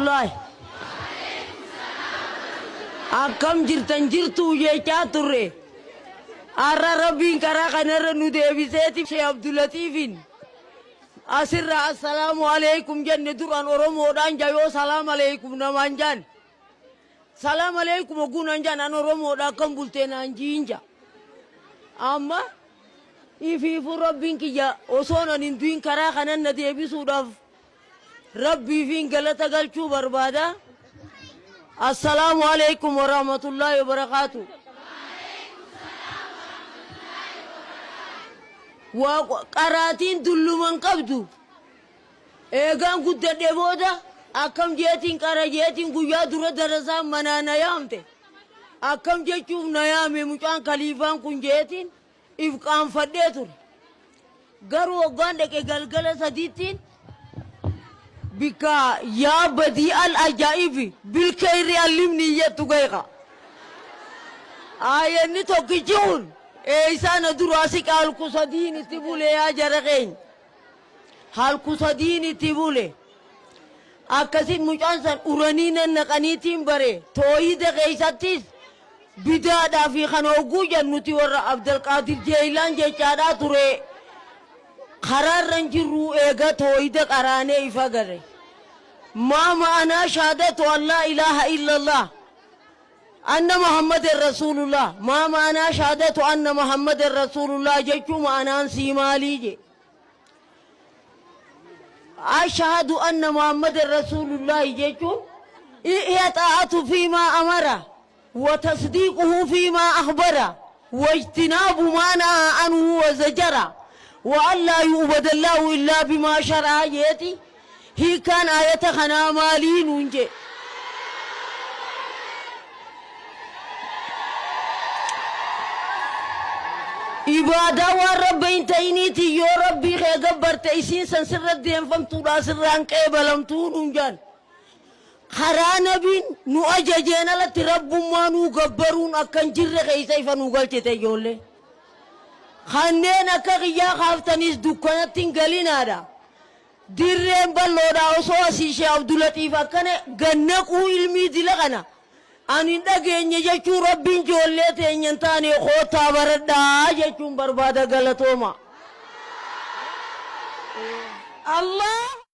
warahmatullaahi. Akkam jirtan jirtuu jechaa turre. Har'a Rabbiin karaa kanarra nu deebiseeti Sheekh Abdulatiifin asirraa assalaamu aleykum jenne duraan Oromoodhaan jayoo salaam aleykum namaan jaan. Salaam aleykum hogguu naan jaan an Oromoodha akkam bultee naan jiin ja. Amma ifiifuu Rabbiin kiyya osoon an hin du'in karaa kanan na deebisuudhaaf Rabbiifiin galata galchuu barbaada. Assalaamu aleykum warahmatullaahi wabarakaatu. Waa qaraatiin dulluman qabdu. Eegaan guddadhe booda akkam jeetiin qara jeetiin guyyaa dura darasaan manaa na yaamte. Akkam jechuuf na yaame mucaan kaliifaan kun jeetiin if qaanfadhee ture. Garuu hoggaan dhaqe galgala sadiittiin bikka yaa badii al ajaa'ibi bilkeyri allimni iyyattu gayqa. Aayanni tokkichi kun eeysaa na duraa siqa halku sadiin itti bule yaa jara keenya. Halku sadiin itti bule. Akkasi mucaan san uranii nan naqaniitiin bare toohida keeysattis bidaadhaa fi kana hogguu jan nuti warra Abdalqaadir Jeeylaan jechaadhaa ture karaarra hin jirruu eega toohida qaraanee ifa gare. Maa ma'anaa shahaadatu an laa ilaaha illallah anna Muhammadan rasuulullah maa ma'anaa shahaadatu anna Muhammadan rasuulullah jechuu ma'anaan sii maalii je. Ashhadu anna Muhammadan Rasuulullaahi jechuun hiya xaa'atu fiimaa amara wa tasdiiquhu fiimaa akhbara wa ijtinaabu maa nahaa anhu wa zajara wa an laa yu'badallaahu illaa bimaa shara'a jeeti hiikkaan aayata kanaa maalii nuun jee. Ibaadaa waan Rabbi hin ta'iniitiin yoo Rabbii kee gabbarte isiin san sirra deemfamtuudha sirraan qeebalamtuu nuun jaan. Karaa nabiin nu ajajeen alatti Rabbummaa nuu gabbaruun akka hin jirre keessa ifa nuu galchite ijoollee. Kanneen akka kiyyaa kaaftaniis dukkanatti hin galinaadha. Dirreen bal'oodha osoo asii Sheikh Abdulaxiif akkana gad naquu ilmii dila kana ani hin dhageenye jechuu Rabbiin joollee teenya hin taane koottaa baradhaa jechuun barbaada galatooma. Allah.